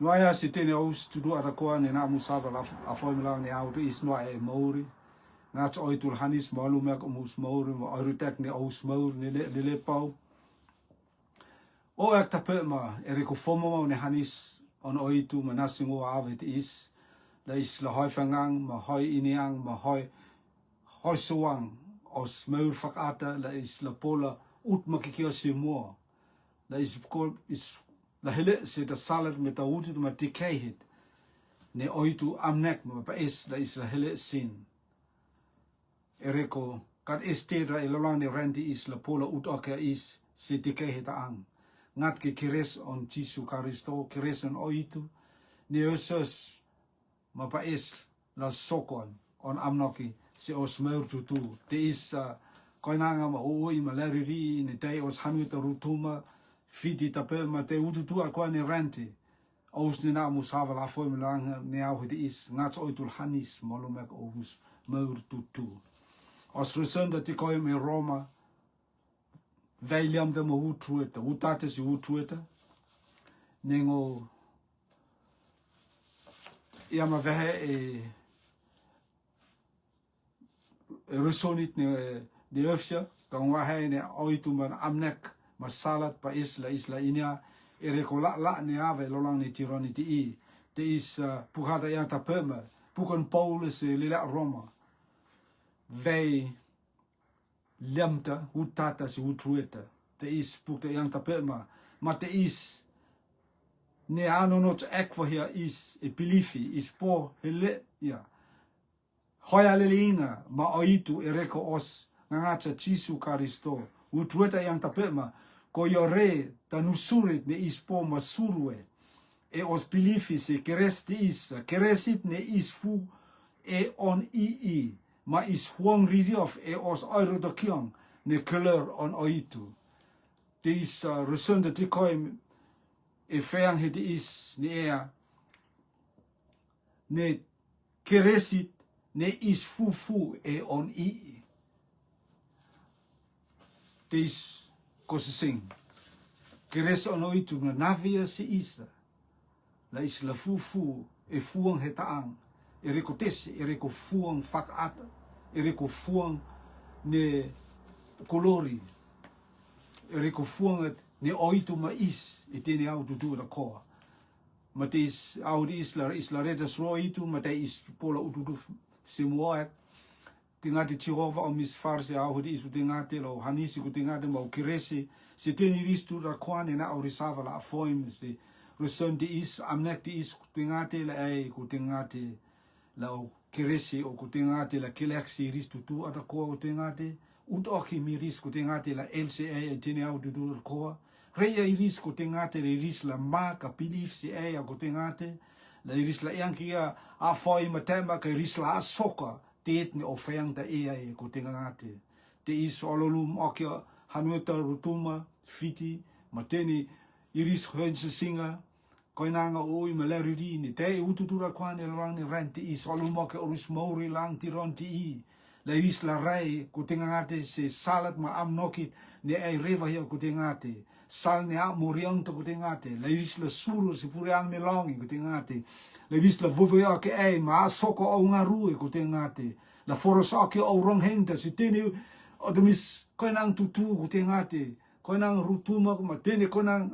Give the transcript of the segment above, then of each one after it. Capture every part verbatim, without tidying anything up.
Noa ia si tene ous tudu ara koa ne na musava la afoi mlang ne au te is noa e mauri. Ngats oitu la hanis malu mek omus mauri ma oiru tek ne ous mauri ne le le le pau. O ek tape ma e reko fomo mau ne hanis on oitu ma nasing o ave te is. La is la hoi fangang ma hoi iniang ma hoi hoi sewang os maur fakata la is la pola ut ma kiki o simo. La is ko is la hele se ta salat me ta utu ma ti kehit. Ne oitu amnek ma pa is la is la hele sin. E reko kat este ra e lalang ne renti is la pola ut oke is se ti kehit ang. Ngat ke kires on Jisu Karisto kires on oitu. Ne osos ma pa is la sokon on amnoki se os maur tutu te is koinanga ma ui ma lariri ne te os hanuita rutuma fiti tape ma te ututu akua ne renti. Aus ne na musava la foi mlang ne au hiti is ngats oitu la hanis malu mek aus maur tutu. Os rusen da ti koi me Roma vei liam da ma utrueta utata si utrueta. Nengo ia ma vehe e e resonit ne ne efsia kan wahe ne oitu man amnek ma salat pa isla isla inia. E reko la la ne ave lolang ne tironi ti i te is puhada ia tape ma pukan Paulus e lila Roma vei liamta utata si utrueta te is pukta ia tape ma ma te is ne ano not ekwa hia is e pilifi is po hele ia. Hoi a lele ina ma oitu e reko os ngangacha Jisu Karisto utrueta ia tape ma ko io re ta nusurit ne is po ma surue. E os pilifi se keres te is keresit ne is fu e on i i ma is huang ririof e os oiro dokiong ne keler on oitu. Te is rusen da te koi e feang he te is ne ea ne keresit ne is fufu e on i i. Te is kosesing keres on oitu na navia se isa la is la fufu e fuang he taang e reko tese e reko fuang fakata e reko fuang ne kolori e reko fuang ne oitu ma is e tene au tutu da koa. Ma te is au di is la is la reta sro itu ma te is pola ututu semuoek. Te ngate Jehova o mis farse au di is u te ngate lo hanisi ku te ngate mau kirese se teni ristu ra kwane na au risava la afoim se rusen di is amnek di is ku te ngate la ai ku te ngate la au kirese o ku te ngate la kileksi ristu tu ata koa ku te ngate. Ut oki mi ris ku te ngate la L C A ai tene au dudu koa. Rei ai ris ku te ngate rei ris la ma ka pilif se ai a ku te ngate la ris la iang kia a foi ma tema ka ris la a soka te et ne o feang ta e ai ku te ngate. Te is ololum oki hanue ta rutuma fiti ma teni iris hoen se singa. Koinanga ui ma leriri ni te ututura kwane lang ni ren ti i solu moke orus mauri lang ti ron ti i. La iris la rai ku te ngate se salat ma am nokit ni ai reva hia ku te ngate. Sal ni a moriang to ku te ngate la iris la suru se puriang ni longi ku te ngate. La iris la vovea ke ai ma a soko au ngarue ku te ngate. La foros ake au rong heng ta si teni odomis koinang tutu ku te ngate. Koinang rutuma ku ma teni koinang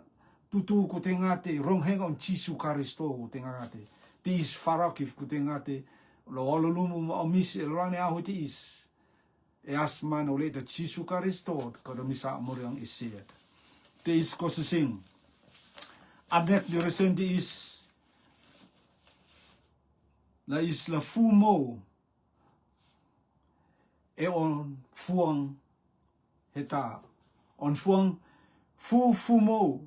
tutu ku te ngate rong heng on Jisu Karisto ku te ngate. Te is farakif ku te ngate lo olo lumu ma omis e lorang ne ahu te is. E asman o le ta Jisu Karisto ka do misa moriang isiet. Te is kosesing. Abnek di resen te is la is la fumo. E on fuang heta on fuang fu fumo.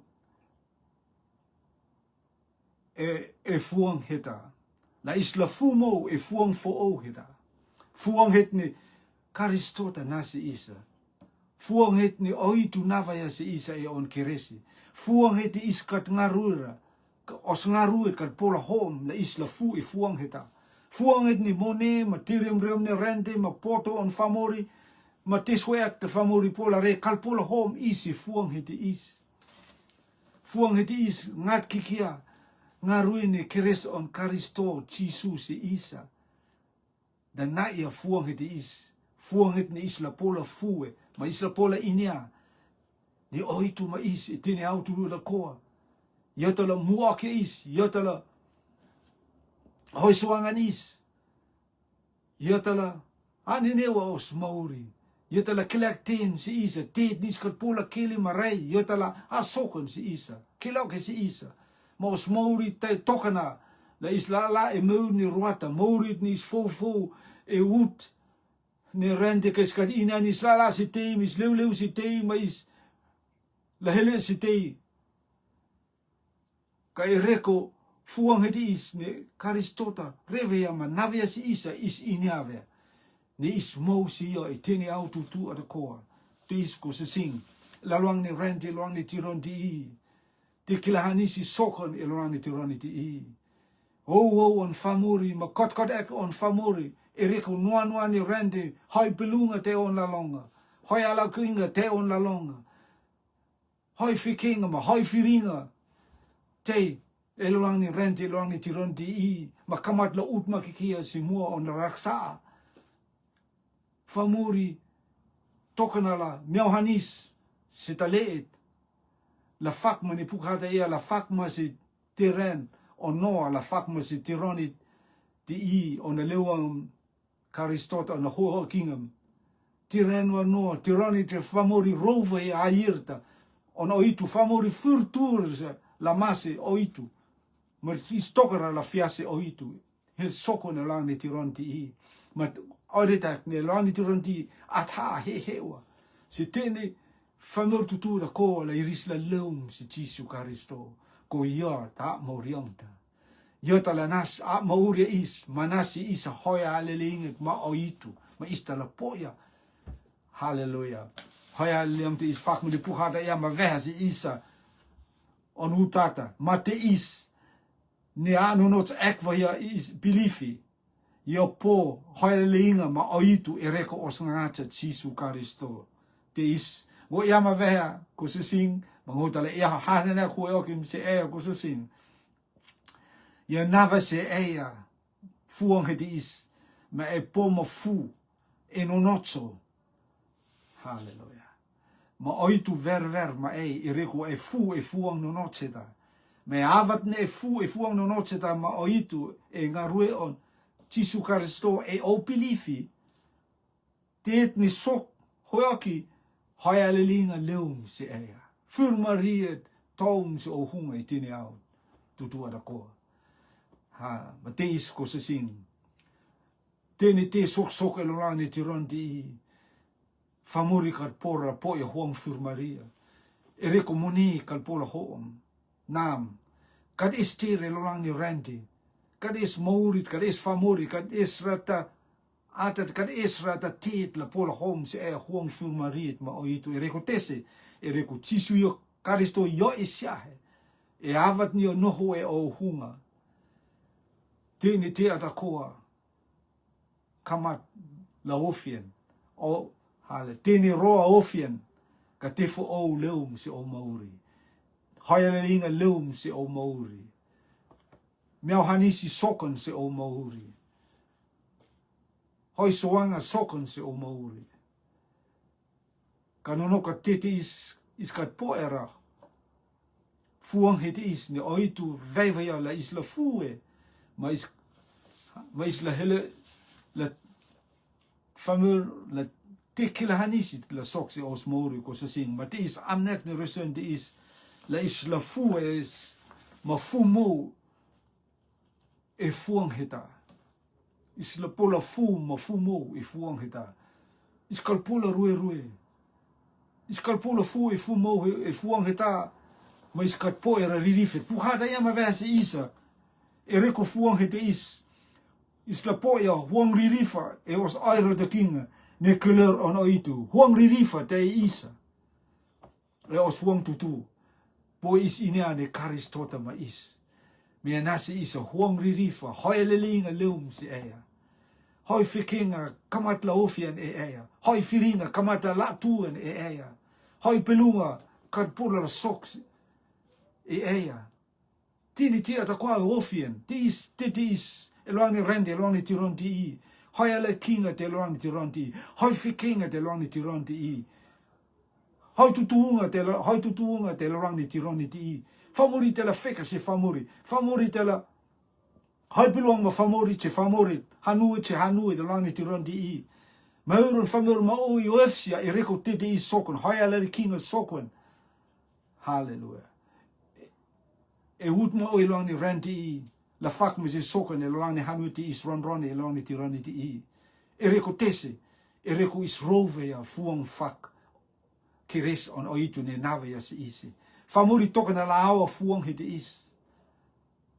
E e fuang heta la isla fumo e fuang fo o heta. Fuang het ni Karisto ta nasi isa. Fuang het ni oitu nava ya si isa e on keresi. Fuang het ni iskat ngarura os ngaruet kat pola hom la isla fu e fuang heta. Fuang het ni mone ma tiriam riam ne rente ma poto on famori ma tesweak te famori pola re kal pola hom isi fuang heti is. Fuang heti is ngat kikia Ngarue ne keres on Karisto Jisu se isa. Da na ia fuang heti is. Fuang het ne is la pola fue. Ma is la pola inia. Ne oitu ma is. E tene au tu la koa. Ia tala muake is. Ia tala hoi suangan is. Ia tala, a nene wa os mauri. Ia tala kelak ten si isa, tet ni skal pola keli marai. Ia tala, a sokon si isa. Kelak ke si isa. Ma os mauri te tokana. La is la la e mauri ni ruata. Mauri ni is fou fou e ut. Ni rende ke skat ina ni is la la si tei, mis leu leu si tei, ma is la hele si tei. Ka e reko fuang heti is ne Karistota, revea ma navea si isa is iniavea. Ne is mou si ia e tene au tutu ada koa. Te is ko sesing. La luang ne rente luang ne tiron ti i. Te kilahan is i sokon e luang ne tiron ti i. Ou, ou, on famuri, ma kot kot ek on famuri. E reko nua nua ne rente, hoi pelunga te on la longa. Hoi ala kuinga te on la longa. Hoi fikinga ma hoi firinga. Tei, e luang ni rente, e luang ni tiron ti i, ma kamat la ut ma kikia si mua on la raksa. Famuri, tokana la, miau hanis, si ta leet. La fakma ni pukata ia, la fakma si tiren, o noa, la fakma si tironit, ti i, on la leuang Karistota na ho kingam. Tiran wa no, tirani te famori rova e airta. On oitu famori furtur la mase oitu. Mar si stokara la fiase oitu. He soko na lang ni tiran ti i. Ma oiretak ne lang ni tiran ti atha he hewa. Si tene famor tutu da ko la iris la lom si Jisu Karisto. Ko ia ta moriamta. Ia tala nas a mauria is, ma nasi is a hoia a leleinga ma oitu, ma is tala poia. Haleluia. Hoia a leleinga te is fakmu di puhada ia ma veha si isa. Onu tata, ma te is, ne a nonot ek va ia is bilifi. Ia po, hoia a leleinga ma oitu e reko os ngacha Jisu Karisto. Te is, go ia ma veha, kusising, ma go tala ia hahana na kue okim se ea kusising. Ia nava se ea fuang he te is, ma e po ma fu, e nonocho. Haleluia. Ma oitu ver ver ma e, e reko e fu, e fuang nonocheta. Ma e avat ne e fu, e fuang nonocheta, ma oitu e ngarue on. Jisu Karisto e o pilifi. Tet ni sok, hoaki, hoia a leleinga leum se ea. Fur Maria, taum se o hunga i tini au. Tutu ada koa. Ha, ma te is ko sesing. Teni te sok sok e lolang ni tiron di famuri kal pora po e huang Fur Maria. E reko muni kal pora hoom. Nam. Kad is tire lolang ni randi. Kad is maurit, kad is famuri, kad is rata Ata kad Esra ta tit la pola hom se e huang fur marit ma oitu e reko tese, e reko Jisu io Karisto io e siahe. E avat ni o noho e o hunga. Tini te ata koa. Kamat la ofian. O hale. Tini roa ofian. Ka tefo o leum se o mauri. Hoia lelinga leum se o mauri. Miau hanisi sokon se o mauri. Hoi soanga sokon se o mauri. Ka nono ka tete is, is kat po era. Fuang hete is ne oitu vaivaia la is la fue. Ma is, ma is la hele la famur la te kila hanisi la sok se os mauri ko sasing. Ma te is amnek ne resen te is la is la fue is ma fu mo e fuang heta. Is la pola fu ma fu mo e fuang heta. Is kal pola rue rue. Is kal pola fu e fu mo e fuang heta. Ma is kat po era rirife. Pu hata ia ma vese isa. E reko fuang hete is. Is la po ia huang ririfa e os aira da kinga. Ne keler on oitu. Huang ririfa te isa. E os huang tutu. Po is inia ne Karisto ta ma is. Mia nasi isa huang ririfa. Hoi lelinga leum si eia. Hoi fikinga kamat la ofian e eia. Hoi firinga kamat la latuan e eia. Hoi pelunga kat pula la soks e eia. Tini ti ata kwa ofien, ti is, ti ti is, e loang ni rende, e loang ni tiron ti i. Hoi ala kinga te loang ni tiron ti i. Hoi fi kinga te loang ni tiron ti i. Hoi tutunga te lo-, hoi tutunga te loang ni tiron ti i. Famuri te la feka se famuri. Famuri te la, hoi piluang ma famuri che famuri. Hanue che hanue te loang ni tiron ti i. Maurun famuri ma oi ofsia, e reko te te i sokon. Hoi ala kinga sokon. Haleluya. E ut ma oi loang ni rende i, la fak mi se sokon e loang ni hanue ti is ronron e loang ni tiron ti i. E reko tese, e reko is rove ya fuang fak. Keres on oitu ne nave ya se isi. Famuri toka na la awa fuang hiti is.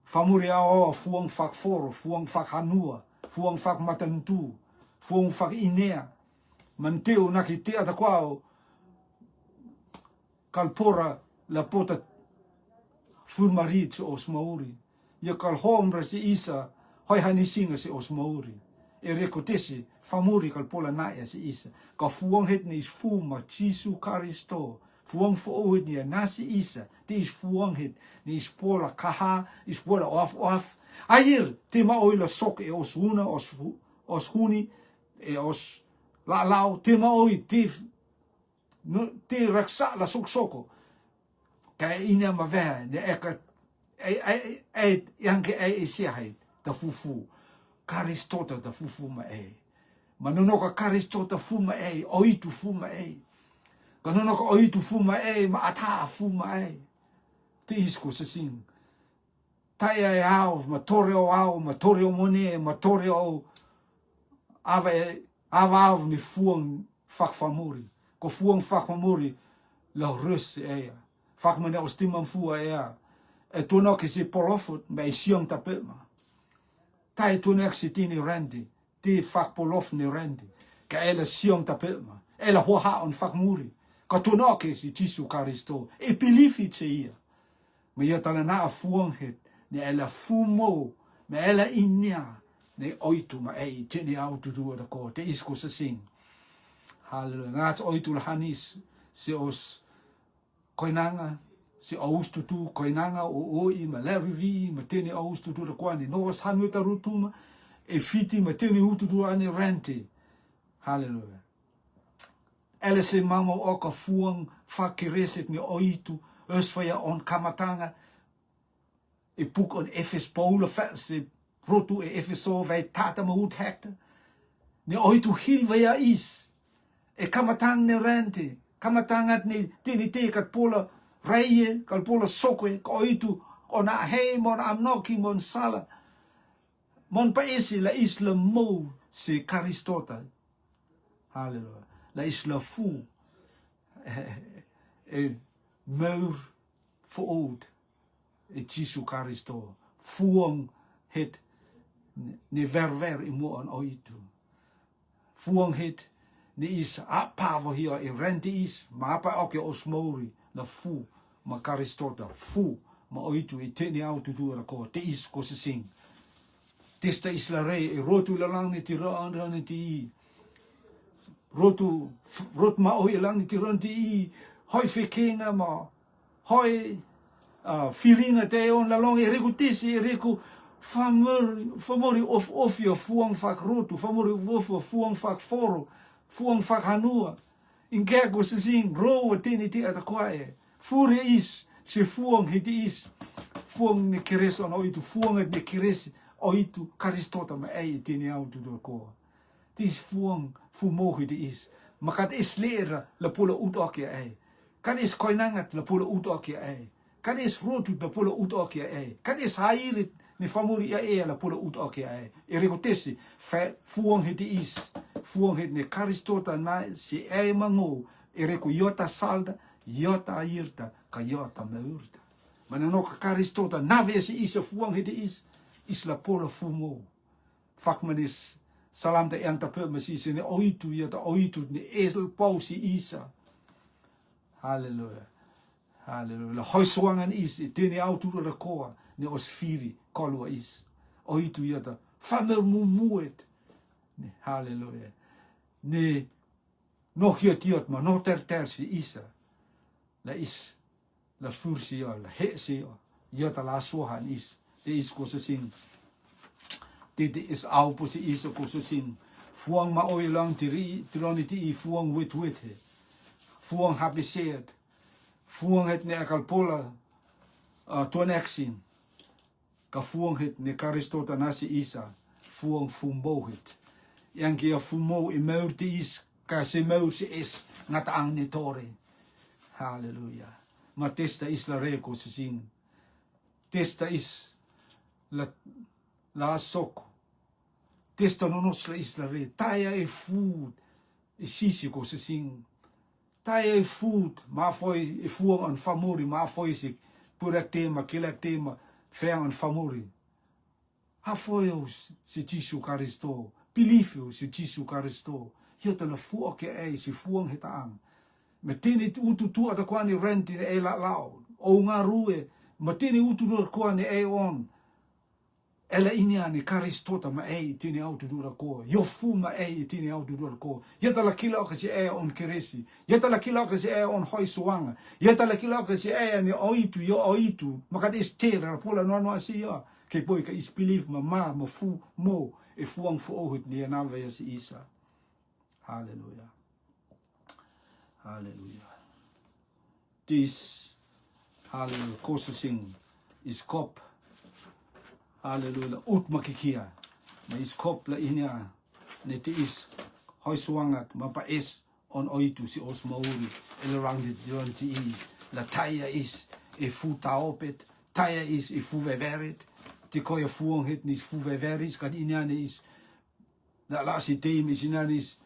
Famuri awa fuang fak foro, fuang fak hanua, fuang fak matantu, fuang fak inea. Manteu naki te ata kwao, kalpora la pota furmarit se os mauri. Ia kalhomra se isa, hoi hanisinga se os mauri. E reko tese, famuri kalpola naia se isa. Ka fuang het ni is fu ma Jisu Karisto. Fuang fo het ni a nasi isa. Te is fuang het ni is pola kaha, is pola of of. Ayer, te ma oi la sok e os una, os hu-, os huni, e os la lao, te ma oi, te no, te raksa la sok soko. Ka e ina ma veha, ne e ka, e, e, e, e, yang ke e, e sia hai, ta fufu. Karistota ta fufu ma e. Ma no no ka Karistota fu ma e, oitu fu ma e. Ka no no ka oitu fu ma e, ma ata fu ma e. Te isko sa sing. Tai ai au, ma tore o au, ma tore o mone, ma tore o ava e, ava au ni fuang fak famuri. Ko fuang fak famuri, la rus e ia. Fak mane o stima fua e ia. E tuno ke si polofut, ma e siong tape ma. Tai tuno ke si tini randi. Te fak polof ni randi. Ka e la siong tape ma. E la hua ha on fak muri. Ka tuno ke si Jisu Karisto. E pilifi che ia. Ma ia tala na a fuang het. Ni e la fumo. Ma e la inia. Ni oitu ma e. Te ni au tutu ada ko. Te isko sa sing. Haleluya. Ngats oitu la hanis. Se os koinanga, se aus tutu, koinanga, o, o, i, ma leri, ri, ma teni aus tutu ra kwani, no was hanu ta rutuma, e fiti, ma teni u tutu ane rente. Haleluya. Ele se mama oka fuang, fa kereset ni oitu, es fa ia on kamatanga, e puk on Efes Paula fa se rotu e Efeso vai tata ma ut hekta. Ne oitu hil vai a is. E kamatang ne rente. Kamatang at ne tini te kat pola raie, kat pola sokwe, ka oitu on a hei, mon amnoki, mon sala. Mon pa isi la isla mo se Karistota. Haleluya. La isla fu. E, e, meur fo'oud. E Jisu Karisto. Fuang het ni verver i mu'on oitu. Fuang het ni is a pavo hio e rente is, ma apa oke osmori, la fu, ma Karistota, fu, ma oitu e teni au tutu ra ko, te is ko sising. Testa isla rei, e rotu la lang ni tira an, an ti i. Rotu, f-, rot ma oi lang ni tiran ti i, hoi fekenga ma, hoi, a, firinga te on la long e reku tisi, e reku famori, famori of, of ia fuang fak rotu, famori of, of fuang fak foro, fuang fak hanua. Inke ko sising, ro wa tini ti ata kwae. Furi is, se fuang hiti is. Fuang ne keres on oitu, fuang ne keres oitu, Karistota ma ei tini au tu do koa. Tis fuang fu mohi di is. Ma kat is lera la pula ut okia ei. Kat is koinangat la pula ut okia ei. Kat is rotut la pula ut okia ei. Kat is hairit ni famuri ia ei la pula ut okia ei. E reko tesi, fe-, fuang hiti is. Fuang hit ni Karistota na si ei mango. E reko iota salda, iota airta, ka iota meurta. Mana no ka Karistota na ve si isa fuang hiti is. Is la pula fu mo. Fak manis salam ta yang ta pe masi sini oitu ia ta oitu ni el pau si isa. Haleluya. Haleluya. La hoi suangan is, i tini au tu ra koa, ni os firi, kolua is. Oitu ia ta, famer mu muet. Ni, haleluya. Ni, no hiot hiot ma, no ter ter si isa. La is, la fur si ia, la he si ia. Ia ta la suahan is. Te is ko sa sing. Te te is au po si is ko sa sing. Fuang ma oi lang tiri, tironi ti i fuang wit wit he. Fuang happy sad. Fuang het ne akal pola, uh, tuan action. Ka fuang het ne Karisto ta na si isa. Fuang fumbou het. Yang kia fumbou i maur ti is, ka se maur si is, ngat ang ne tore. Haleluya. Ma testa is la re ko sa sing. Testa is la, la sok. Testa no nos la is la re. Taya e food. E sisi ko sa sing. Taya e food. Ma foi e fuang an famori. Ma foi si purak tema, kilak tema. Feang an famori. Ha foi o si Jisu Karisto. Believe o si Jisu Karisto. Hio ta la fuak e ai si fuang heta ang. Ma tini utu tu ata kwani renti e la lao. O nga rue. Ma tini utu tu kwani e on. Ela ini ani Karisto ta ma ei tini au tu dura ko. Yo fu ma ei tini au tu dura ko. Ia ta la kila ka si e on keresi. Ia ta la kila ka si e on hoi suanga. Ia ta la kila ka si e ani oitu, yo oitu. Ma ka di stera pula no no si ya. Ke poi ka is believe ma ma ma fu mo. E fuang fu ohit ni anava ya si isa. Haleluya. Haleluya. Tis, haleluya, ko sa sing, iskop. Haleluya, la ut makikia. Ma iskop la inia, ne ti is, hoi suangat, ma pa es, on oitu si os mauri, el rang di dion ti i, la taya is, e fu taopet, taya is, e fu veverit, ti ko e fuang het ni fu veverit, kad inia ne is, la la si tei, mi si na ne is,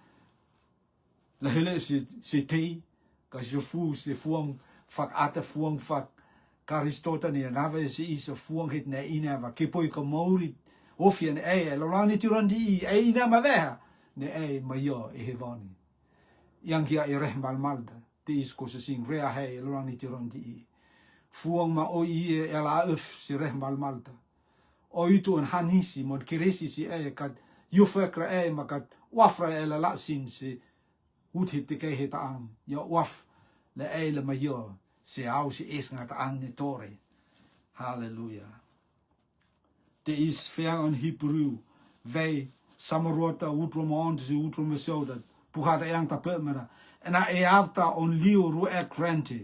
la hele si, si tei, ka si fu, si fuang, fak ata fuang, fak, Karisto ta ni, nava si isa fuang het ne ina va, ke poi ka mauri, ofian e, lo lani tiron di i, e ina ma veha, ne e ma yo, e hevani. Yang kia e reh mal malta, te is ko se sing rea he, lo lani tiron di i. Fuang ma o i e, e la uf, si reh mal malta. O itu an hanisi, mon kiresi si e, kat, yufekra e, ma kat, wafra e la la sin si, Ut hit te kai he ta ang, ia waf, la ei la ma yo, se au se es nga ta ang ne tore. Haleluya. Te is feang on Hebrew, vei, Samarota, ut roma on, te si ut roma sio, dat, puhata yang ta pe mera. Ena e avta on liu ru ek rente.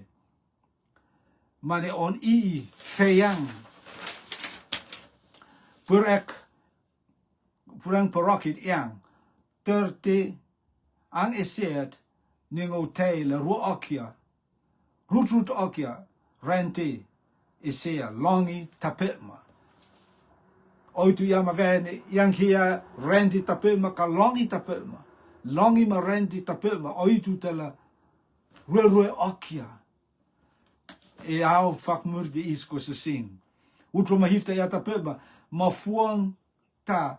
Mane on i feang. Pur ek Purang porokit iang, terte ang eset, ningo tei la rua okia, rut rut okia, rente, esea, longi tapema. Oitu ia ma vene, iang kia rente tapema, ka longi tapema. Longi ma rente tapema, oitu tela rue rue okia. E au fak mur di is ko sesing. Utro ma hifta ia tapema, ma fuang ta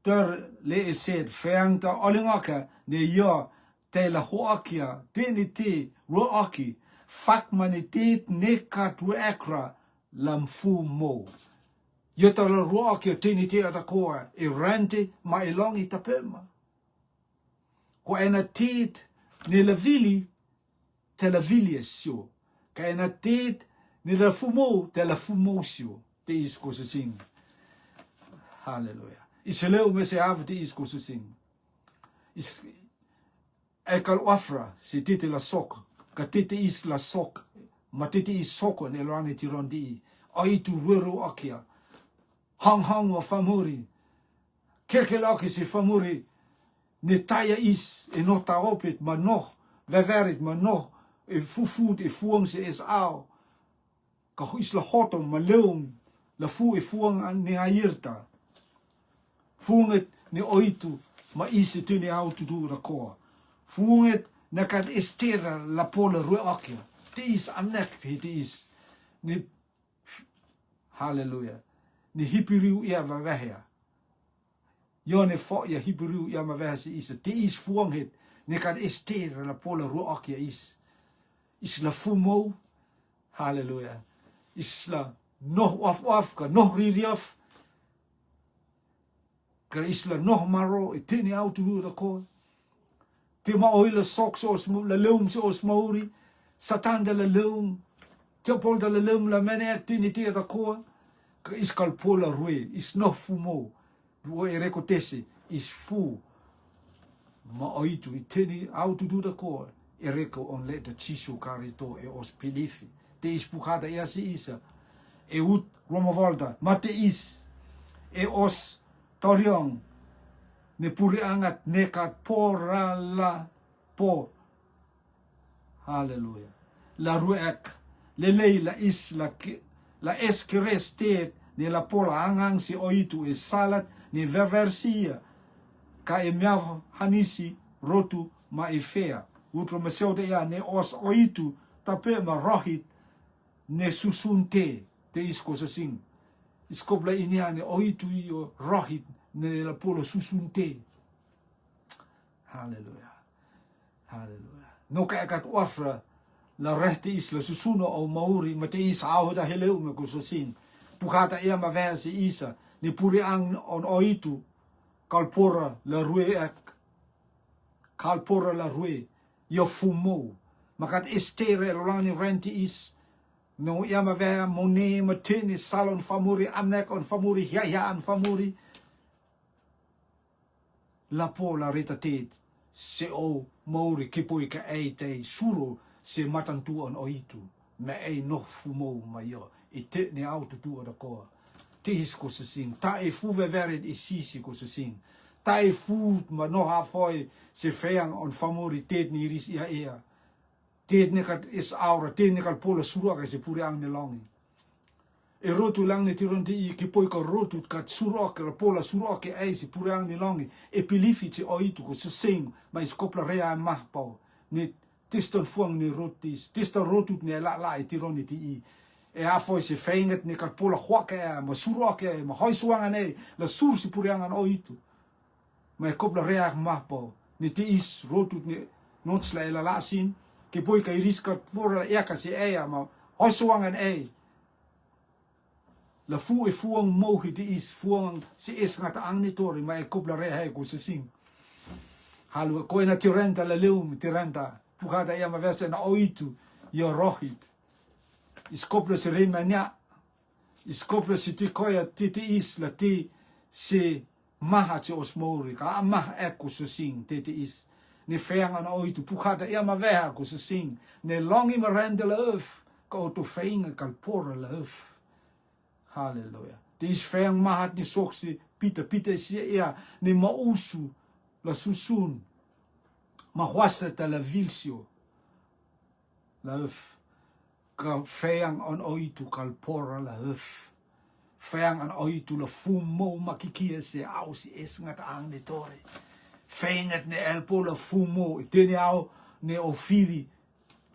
ter le eset feang ta oling oka ne yo te la ho akia te ni te ro aki fak ma ni te ne kat ro ekra lam fu mo. Yo ta la ro akia te ni te ata koa e rante ma e longi tapema. Ko ena tit ne la vili te la vili e sio. Ka ena tit ne la fumou te la fumou sio. Te is ko sesing. Haleluya. Is heleu me se ave te is ko sesing. Is e kal wafra si titi la sok. Ka titi is la sok. Ma titi is soko ne lo ane tiron di. Ai tu rueru akia. Hang hang wa famuri. Kerkel aki si famuri. Ne taya is e no taopit ma noh veverit ma noh e fufut e fuang se es au. Ka is la hoto ma leung la fu e fuang ne ayirta. Funget ne oitu ma is e tene au tutu rakoa. Funget na kan estera la pola rue akia. Te is amnek te is ne Haleluya. Ni hipiriu ia vavehea. Yo ne fo ia hipiriu ia mavehea si isa. Te is fuang het. Ne kan ester la pola rua okia is. Is la fumou. Haleluya. Is la noh waf waf ka noh ririaf. Kara isla noh maro e tene au tu da ko. Te ma oi la sok se os la leum se os mauri. Satan da la leum. Te Paul ta lelem la mene ek tini te ta koa. Ka is kalpola rue, is noh fu mo. Rue e reko tesi, is fu. Ma oitu, i teni au tutu ta koa. E reko on le ta Jisu Karito e os Pilifi. Te is pukata e asi isa. E ut Roma volta, ma te is. E os toriong. Ne puri angat nekat pora la po. Haleluya. La rue ek. Lelei la is la ki, la es keres tet, ne la pola angang si oitu e salat, ne verversia. Ka e mea hanisi rotu ma e fea. Utro ma seu de ia, ne os oitu, tape ma rohit, ne susun te, te is kosa sing. Iskop la ini a ne oitu i o rohit, ne la pola susun te. Haleluya. Haleluya. No ka ekat wafra la rehti is la susuno au mauri, ma te is au da heleu me kuso sing. Pukata ia ma vea si isa, ni puri ang on oitu, kalpora la rue ek, kalpora la rue, yo fumo. Makat estere lo lang ni renti is, no ia ma vea mone, ma teni salon famuri, amnek on famuri, hia hia an famuri. La po la reta tet, se o mauri kipoi ka ei tei suro se matantu on oitu, me ei noh fumo ma yo, i te ne au tutu o da koa. Te his ko se sing, ta e fu veveret i sisi ko se sing. Ta e fu ma no ha foi se feang on famuri tet ni ris ia ea. Tet ne kat is aura, tet ne kat pola suro ka se puri ang ne longi. E rotu lang ne tiron te i kipoi ka rotu kat suro ke la pola suro ke ai si puri ang ni longi. E pilifi te oitu ko susing, ma iskop la rea mah pau. Ne teston fuang ne rotis, teston rotu ne la la e tiron ne te i. E a foi se fenget ne kat pola hua ke ma suro ke ma hoi suang ane la sur si puri ang an oitu. Ma e kop la rea mah pau. Ne te is rotu ne nots la e la la sin. Kipoi ka iris kat pola la ea ka se ea ma hoi suang an e. La fu e fuang mo hi te is fuang si es ngata ang ni tori ma e kop la re hai ko se sing. Halu ko ena tirenta la leu mi tirenta. Pukada ia ma vese na oitu. Ia rohit. Iskop la si re ma nya. Iskop la si ti koia ti te is la ti si maha ti os mori. Ka maha e ko se sing te te is. Ni feang ana oitu pukada ia ma veha ko se sing. Ni longi ma rende la uf. Ka oto feinga kalpora la uf. Haleluya. Te is feang mahat ni soksi pita pita isi ia ni ma usu la susun. Ma huasa ta la vilsio. La uf. Ka feang an oitu kalpora la uf. Feang an oitu la fumo ma kikia se au si es ngata ang ni tori. Feingat ni elpo la fumo. Iteni au ni ofiri.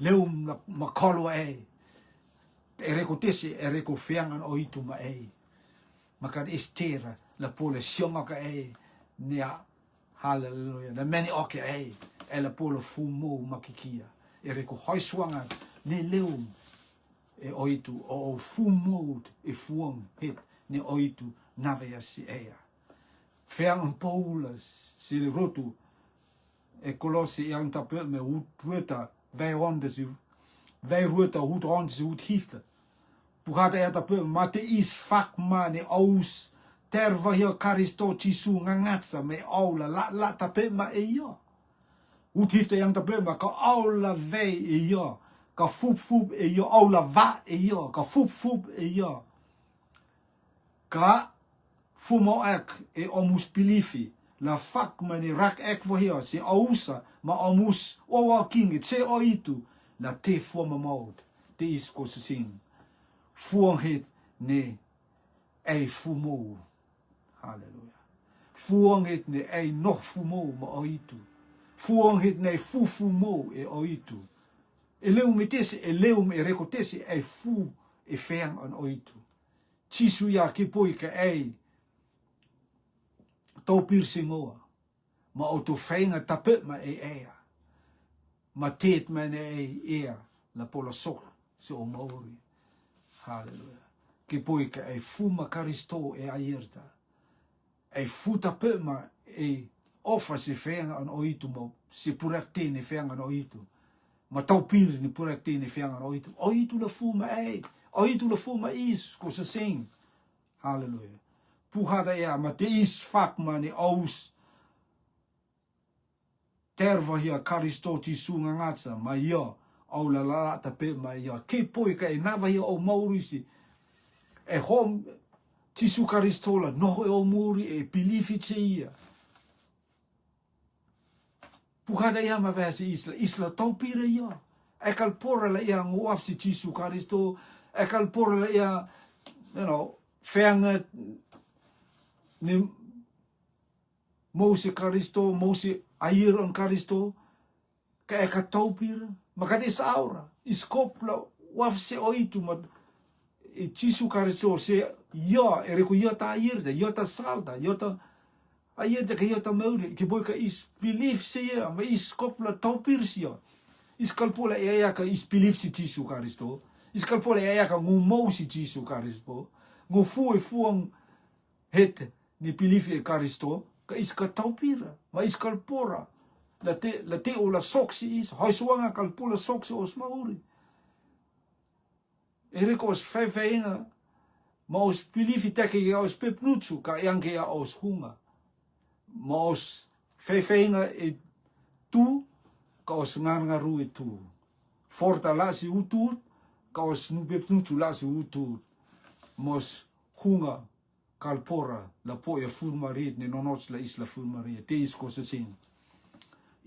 Leum la makolo e. E reko tesi, e reko feang an oitu ma e. Makan estera, la pole sionga ka e. Nia, haleluya. La meni oke e. E la pole fumo makikia. E reko hoi suanga, ne leum. E oitu, o, o fumo, e fuang, het, ne oitu, navea si ea. Feang an Paulus, si le rotu, e Kolosi yang tape me ut rueta, vei ronde si, vei rueta ut ronde si ut hifta. Pukata ia tape, ma te is fak ma ne aus, terva hio Karisto Jisu ngangatsa me au la la la tape ma e io. Ut hifta yang tape ma ka au la vei e io, ka fup fup e io, au la va e io, ka fup fup e io. Ka fumo ek e omus pilifi, la fak mani rak ek vohio, si ausa, ma omus owa king, se oitu, la te fua mamaut, te is ko sing. Fuang het ne ei fumo. Haleluya. Fuang het ne ei noh fumo ma oitu. Fuang het ne fu fumo e oitu. E leum e tesi, e leum e reko tesi, ei fu e feang an oitu. Jisu ia kipoi ka ei tau pirsingoa. Ma oto feinga tape ma ei ea. Ma tet ma ne ei ea. La pola sok se o mauri. Haleluya. Kipoi ka ei fu ma Karisto e aierta. Ei fu tape ma ei ofa se feang an oitu ma se purak tene feang an oitu. ma taupiri ni pura tini feangan oitu. Oitu la fu ma ei. Oitu la fu ma is ko sa sing. Haleluya. Puhata ia ma te is fak ma ni aus. Terva hia Karisto Jisu ngangata ma ia. Au la la la tape ma ia. Ke poi ka e nava hia au maurisi. E hom Jisu Karisto la no e au muri e pilifi te ia. Puhata ia ma vea se isla, isla taupira ia. E kalpora la ia ngu afsi Jisu Karisto. E kalpora la ia, you know, feanga ni Mose Karisto, Mose airon Karisto. Ka e ka taupira. Ma ka des aura. Iskop la wafse oitu ma e Jisu Karisto se ia, e reko ia ta airda, ia ta salda, ia ta airda ka ia ta mauri, ki boi ka is belief se ia, ma iskop la taupir se ia. Iskalpola e ia ka is belief se Jisu Karisto. Iskalpola e ia ka ngu mou se Jisu Karisto. Ngu fu e fuang het ni belief e Karisto, ka is ka taupira, ma iskalpora. La te, la te o la soksi is, hoi suanga kalpola soksi os mauri. E reko os fefeinga, ma os pilifi teke ia os pepnutu, ka ianke ia os hunga. Ma os fefeinga e tu, ka os ngarngaru e tu. Forta la si utu, ka os pepnutu la si utu. Ma os hunga kalpora, la po ia fur marit, ni nonots la isla fur marit, te is ko se sin.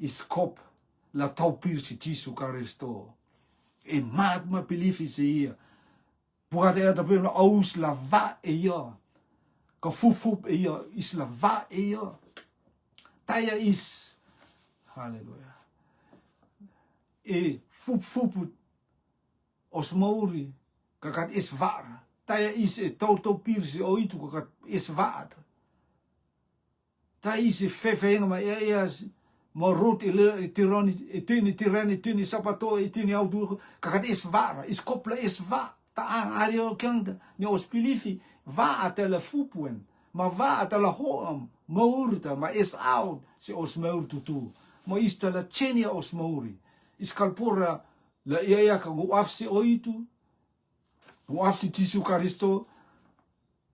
Iskop, la taupir si Jisu Karisto. E mat ma pilifi se ia. Puhata ia tape la aus la va e ia. Ka fufup e ia, is la va e ia. Taia is. Haleluya. E fup fup os mauri. Ka kat is vara. Taia is e tau tau pir se oitu ka kat is vara. Ta isi fefeinga ma ia ia si, ma rut i le, i tironi, i tini tirani, i tini sapato, i tini autu, ka kat is vara, is kopla is va, ta ang ari o kiang ta, ni os pilifi, va ata la fupuen, ma va ata la hoam, maurta, ma is out, si os maur tutu, ma is ta la chenia os mauri, is kalpora, la ia ia ka ngu afsi oitu, ngu afsi Jisu Karisto,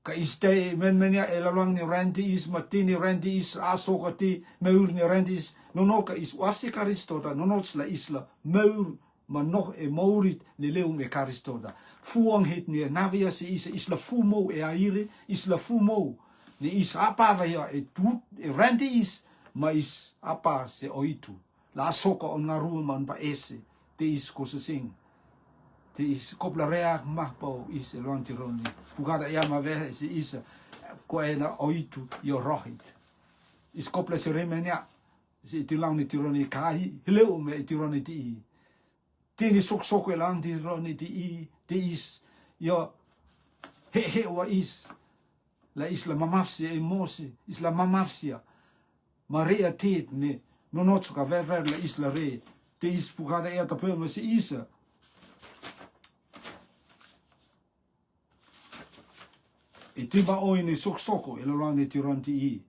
ka is te men menia e lalwang ni renti is, ma tini renti is, aso ka ti, maur ni renti is, no no ka is uafsi Karisto ta, no no la isla, maur, ma noh e maurit ni leum e Karisto ta. Fuang hit ni navia si is, isla fumou e aire, isla fumou, ni is apa va ia e tut, e renti is, ma is apa se oitu. La soka on ngarua man pa ese, te is ko sesing. Te is kopla rea mah pau is e luang tironi. Pukada ia ma vehe ese isa, ko ena oitu io rohit. Is kopla se remenia, se iti luang ni tironi kahi, hileu me tironi ti i. Tini sok sok e luang tironi ti i, te is, io, he he wa is, la isla mamafsia e Mose, isla mamafsia. Ma rea tit ni, no no tsuka vever la isla re, te is pukada ia tape ma si isa. E te ma oi ni sok soko, e lo luang ni tiron ti i.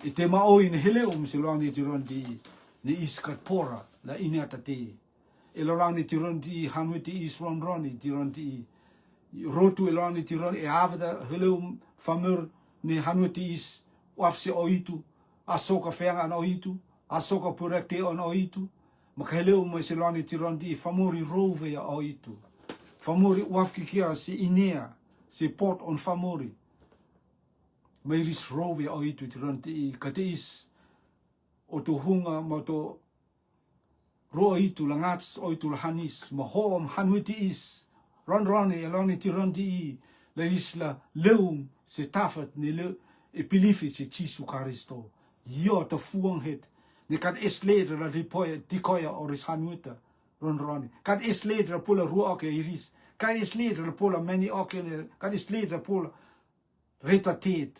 E te ma oi ni heleum si luang ni tiron ti i. Ni is kat pora, la ini ata te. E lo luang ni tiron ti i, hanwe ti is ron ron ni tiron ti i. Rotu e lo luang ni tiron, e avda heleum famur ni hanwe ti is, wafse oitu, asoka feang an oitu, asoka purak te on oitu. Ma ka heleum ma se luang ni tiron ti i, famuri rove ia oitu. Famuri wafki kia se inea, se pot on famuri. Ma iris rove ia oitu tiron ti i, ka te is, o to hunga, ma to ro oitu la ngats, oitu la hanis, ma hoom hanwe ti is, ron ron e luang ni tiron ti i, la iris la leum se tafat ni le, e pilifi se Jisu Karisto. Io ta fuang het, ni kat es le la ripoe, ti koia oris hanwe ta, ron ron e. Kat es le la pula rua oke iris, kat es le la pula meni oke ne, kat es le la pula reta tet.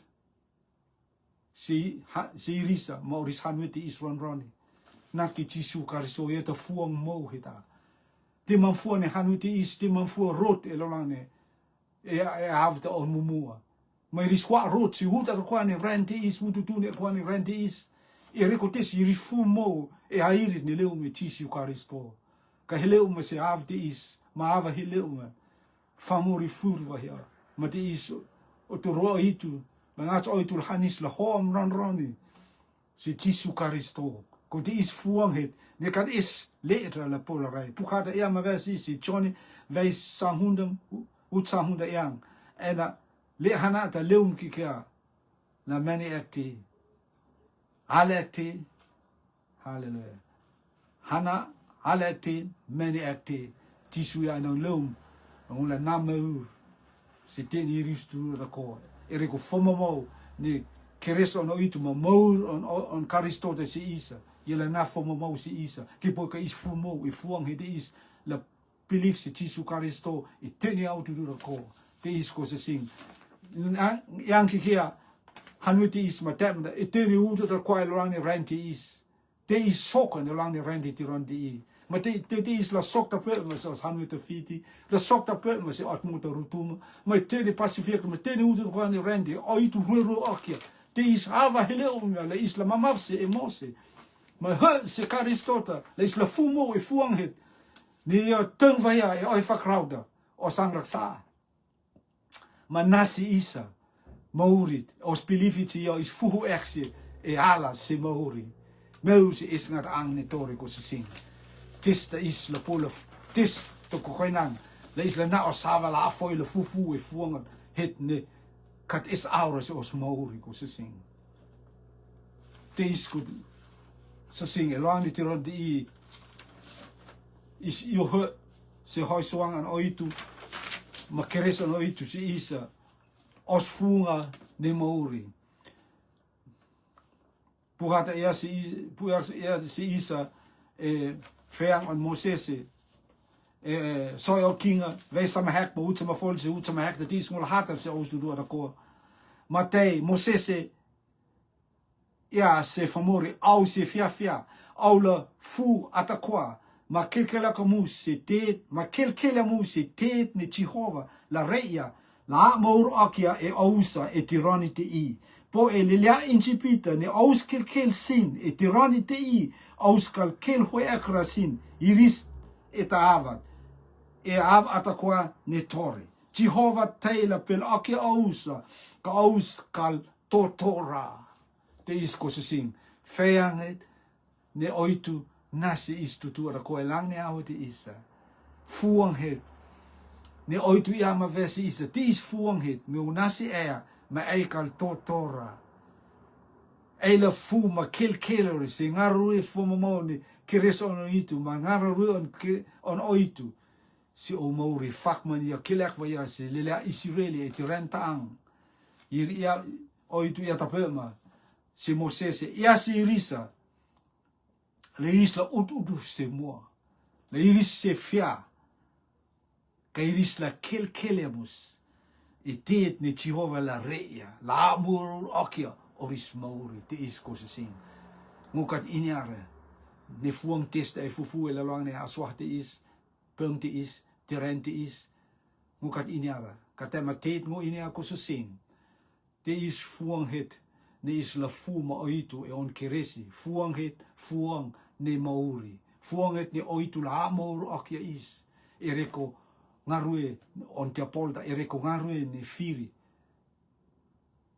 Si, ha, si irisa, ma oris hanwe ti is ron ron e. Nat ki Jisu Karisto ia ta fuang mou hita. Ti man fuang ne hanwe ti is, ti man fuang rot e lo luang ne. E, e avda on mumua. Ma iris wa rot si huta kwa ne ran ti is, hutu tu ne kwa ne ran ti is. E reko te si iri fu mou, e airi ni leum e Jisu Karisto. Ka heleu ma se ava te is, ma ava heleu ma famori fur vahia. Ma te is o te roa itu, la ngats o itu la hanis la hom ran roni. Si Jisu Karisto. Ko te is fuang het, ne kan is le etra la pola rai. Pukada ia ma vesi si Joni, vei sanghunda, ut sanghunda iang. Ena le hana ta leum ki kia. La mani ekti. Ale ekti. Haleluya. Hana, ale ekti, mani ekti. Jisu ia nang leum. Nang ula na mau. Si te ni rius tu da ko. Ere ko fomamau. Ni keres ono itu ma mau on, on, on Karisto te si isa. Ia la na fomamau si isa. Ki po ka is fumau, i fuang he te is. La pilif si Jisu Karisto, i tene au tu dura ko. Te is ko se sing. Yang ki kia, hanu te is ma tem da, i tene u tu da ko e lorang ni ren te is. Te is soka ni lorang ni ren te tiron te i. Ma te, te, te is la sok ta pe, ma se os hanu te fiti, la sok ta pe, ma se ot mu ta rutuma, ma te ni Pacific, ma te ni u tu da ko ni ren te, o i tu rue rue akia. Te is ava hele umia, la is la mamaf se e mose. Ma he se Karisto ta, la is la fumo e fuang het. Ni ia teng vaya e oi fakrauda, o sang raksa. Ma nasi isa, maurit, os pilifit si ia is fuhu ekse, e ala se mauri. Meu si is ngat ang ni tori ko sesing. Tis ta is la pola, tis ta ko koinang, la is la na o sava la afoi la fufu e fuangat, het ne, kat is aura se os mauri ko sesing. Te is ku sa sing e loang ni tiron te i is io he se hoi suang an oitu ma keres an oitu si isa os funga ne mauri. Puhata ia si i- puhata ia si isa e feang an Mosese e soi o kinga vei sama hek ma ut sama fol se ut sama hek te is ngul hata se os tu dua da koa. Matei Mosese ia se famori au se fiafia au la fu atakoa ma kelkela ka mu se tet ma kelkela mu se tet ne Jehova la reia la maur akia e ausa e tirani te i po e lelia Injipita ne aus kelkel sin e tirani te i aus kalkel hoe akra sin iris e taavat e av atakoa ne tore. Jehova tei la pel akia ausa ka aus kal totora. Te is ko sesing feang het ne oitu nasi is tutu ara ko elang ne aho te isa. Fuang het ne oitu ia ma vesi isa te is fuang het me u nasi ea ma ei kal totora. Ei la fu ma kelkelori se ngarui fu ma mau ne keres ono itu ma ngarui on, ke, on oitu. Si o mauri fakman ia kilek va ia si lelea Israeli e tiren taang. Ir ia oitu ia tapema si Moses ia si irisa. La iris la ut udu se mua. La iris se fia. Ka iris la kelkelemus. I tet ni Jehova la reia la mur okia oris mauri te is ko sesing. Ngukat ini ara ne fuang tes da e fufu e la loang ne aswah te is pem te is, tiren te is, ngukat ini ara. Kata ma tet ngu ini aku susing. Te is fuang het, ne is la fu ma oitu e on keresi. Fuang het, fuang ne mauri. Fuang het ne oitu la maur akia is. E reko ngarue on tia polta, e reko ngarue ne firi.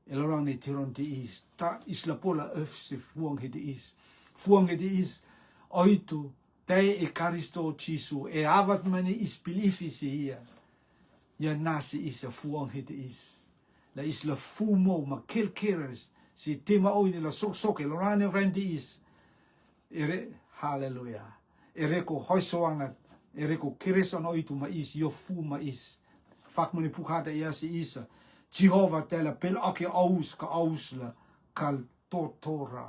E la rang ne tiron te is. Ta is la pola ef se fuang he te is. Fuang he te is. Oitu, te e Karisto Jisu, e avat mane is pilifi se ia. Ia nasi is a fuang he te is. La is la fumo ma kelkeres. Si tema oine la sok sok e la rang ne ren te is. E re, haleluya. E reko hoi soangat, e reko keres ono itu ma is, io fu ma is. Fak mani pukada ia si isa. Jehova tela pel oke aus ka aus la kal totora.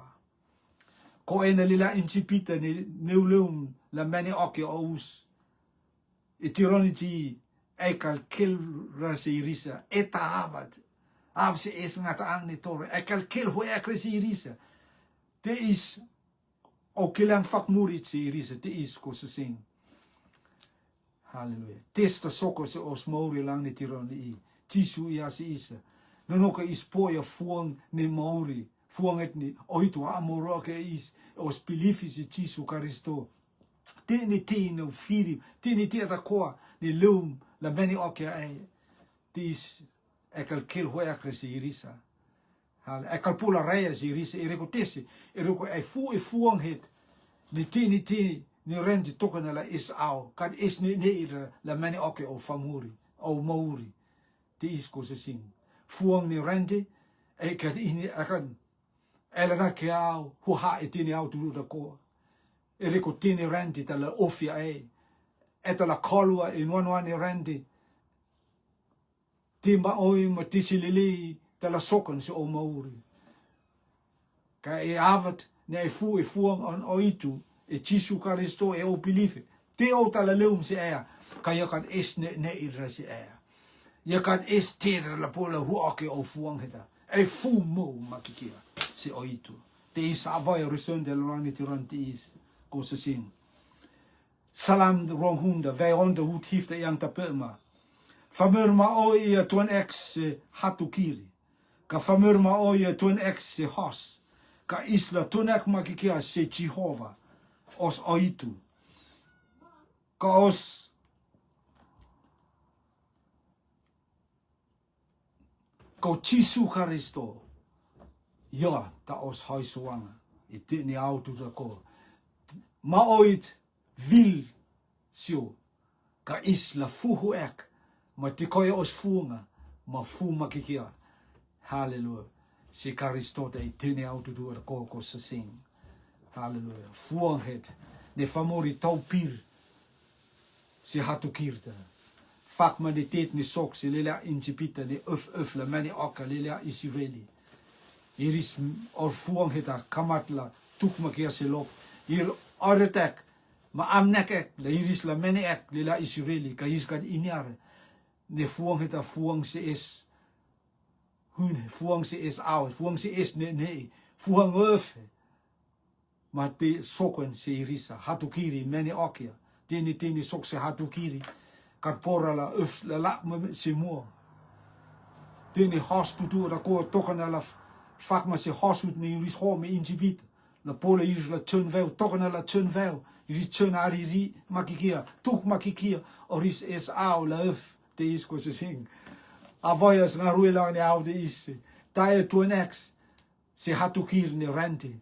Ko ena lila Injipita ni neuleum la mani oke aus. E tironi ji e kal kel ra se irisa. E ta avat. Av se es ngata ang ni tore. E kal kel ho e kre se irisa. Te is O kilang fak muri si irisa te is ko sesing. Haleluya. Testa soko se os mauri lang ni tiron i. Jisu ia si isa. Nono ka is poia fuang ni mauri. Fuang et ni. O itu a moro ke is. Os pilifi si Jisu Karisto. Ti'ni ti'ni o firi, ti'ni ti'ni a takoa, ni lum, la meni oke ai. Tis, ekal kil hue akre si irisa. Hal, ekal pula raya si irisa, iriko tesi, iriko ai fu, e fuang het. Ni ti'ni ti'ni, ni rendi tokana la is au, kad is ni ni ira, la meni oke o famuri, o mauri. Te is ko sesing. Fuang ni rendi, e kad ini akan. Ela na ke au, huha e ti'ni au tudu da koa. Iriko ti'ni rendi tala ofia e. E tala kolua e nuan nuan ni rendi. Timba oi ma tisi lili tala sokan si o mauri. Ka e avat ni e fu e fuang on o itu, e Jisu Karisto e o pilife. Te o tala leum si ea, ka ia kan es ne, ne ira si ea. Ia kan es tera la pola ruoke o fuang heta. E fu mo makikia si o itu. Te is avai o rison de lorang ni tiran te is. Ko sesing. Salam ruang hunda, vei onda hut hifta yang ta pema. Famur ma o ia tuan ek se hatu kiri. Ka famur ma o ia tuan ek se hos. Ka isla tuan ek makikia se Jehova. Os o itu. Ka os ko Jisu Karisto. Ia, ta os hoi suanga. I ti'ni au tudu da ko. Ma oit vil sio. Ka is la fuhu ek. Ma tikoi os fuanga. Ma fu makikia. Haleluya. Si Karisto ta i ti'ni au tudu da ko ko sesing. Haleluya. Fuang het. Ne famori tau pir. Si hatu kirta. Fak ma ni tet ni sok si lelea Injipita ni uf uf la mani oka lelea Isireli. Iris or fuang heta kamat la tuk makia si lok. Ir oretek ma amnek ek la iris la mani ek lelea Isireli ka iris kan iniare. Ne fuang heta fuang si es hun fuang si es au fuang si es ne ne fuang uf. Ma te sokuen se irisa, hatu kiri, meni okia. Tini, tini sok se hatu kiri. Kat pora la, uf, la, la, ma, se mua. Tini hos tutu, la ko, tokana la, f-, fak ma se hos ut ni iris ho me Injipita. La pola iris la chun veu, tokana la chun veu. Iris chun ari ri, makikia, tuk makikia. Oris es au la, uf, te is ko se sing. Avoyas na ruela ni au te is. Ta e tuan eks. Se hatu kiri ni renti.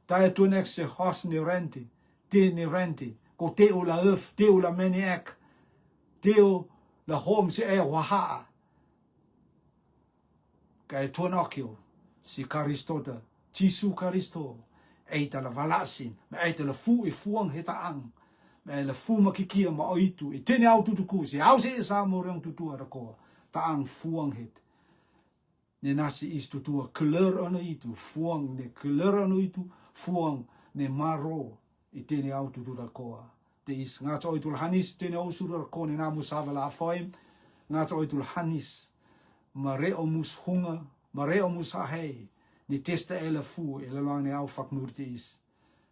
Ta e tuan ek se hos ni renti. Te ni renti. Ko te u la uf, te u la meni ek. Te u la hom se e wahaa. Ka e tuan okio. Si Karisto ta. Jisu Karisto. Ei ta la valasin. Ma ei ta la fu i fuang heta ang. Ma ei la fu makikia ma oitu. I tene au tutuku. Si au se sa mo reng tutu ara koa. Ta ang fuang het. Ne nasi is tutua keler ano itu, fuang ne keler ano itu, fuang ne maro, i tene au tutu rakoa. Te is ngacha oitu la hanis, tene au suru rakoa ne namu sava la afoim, ngacha oitu la hanis, mare omus hunga, mare omus ahei, ne testa ela fu, ela luang ne au faknur te is.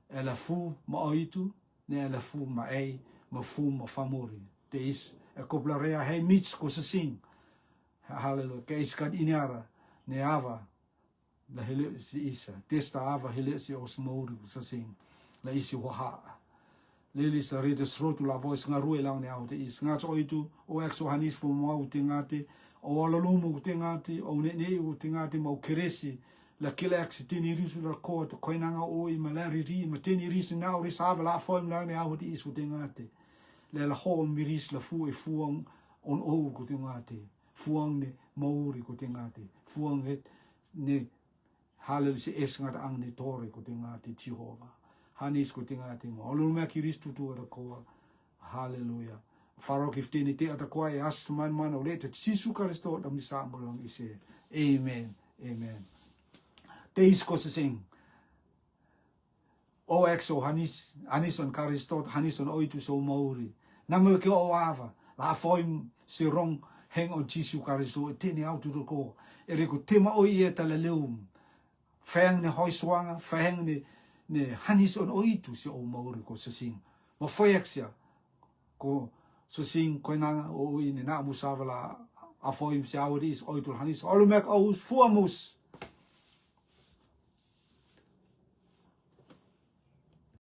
Ela fu, ma oitu, ne ela fu, ma ei, ma fu, ma famuri. Te is, e kopla rea hei mich ko sesing. Haleluya. Ke is kan ini ara, ne ava, la hele si isa. Testa ava hele si os mauri ku sasing. La isi waha. Lili sa rete srotu la voice ngarue lang ne au te is. Ngacha oitu, o ek so hanis fu mau te ngate, o ala lumu te ngate, o ne ne te ngate, mau keresi. La kila ek si tini risu la ko, te koinanga o i ma la riri, ma tini risu na o risava la foim lang ne au te is ku te ngate. Le la ho miris la fu e fuang on o ku te ngate. Fuang ne mauri ko te ngate. Fuang het ne halel si es ngat ang ne tore ko te ngate Jehova. Hanis ko te ngate mo. Olu me kiris tutu ara koa. Haleluya. Faro kifte ni te ata koa e as man man o le te Jisu Karisto da misa mo long ise. Amen. Amen. Te is ko seseng. O ek so hanis, hanis on Karisto, hanis on oitu so mauri. Namo ke o ava, la foim se rong heng on Jisu Karisto, e tene au tutu ko. E reko tema o i e tala leum. Feng ne hoi suanga, feng ne, ne hanis on oitu se o mauri ko sesing. Ma foyak sia, ko sesing koinanga o i ne na musava la afoim se au dis oitu hanis. Olu mek au fuamus.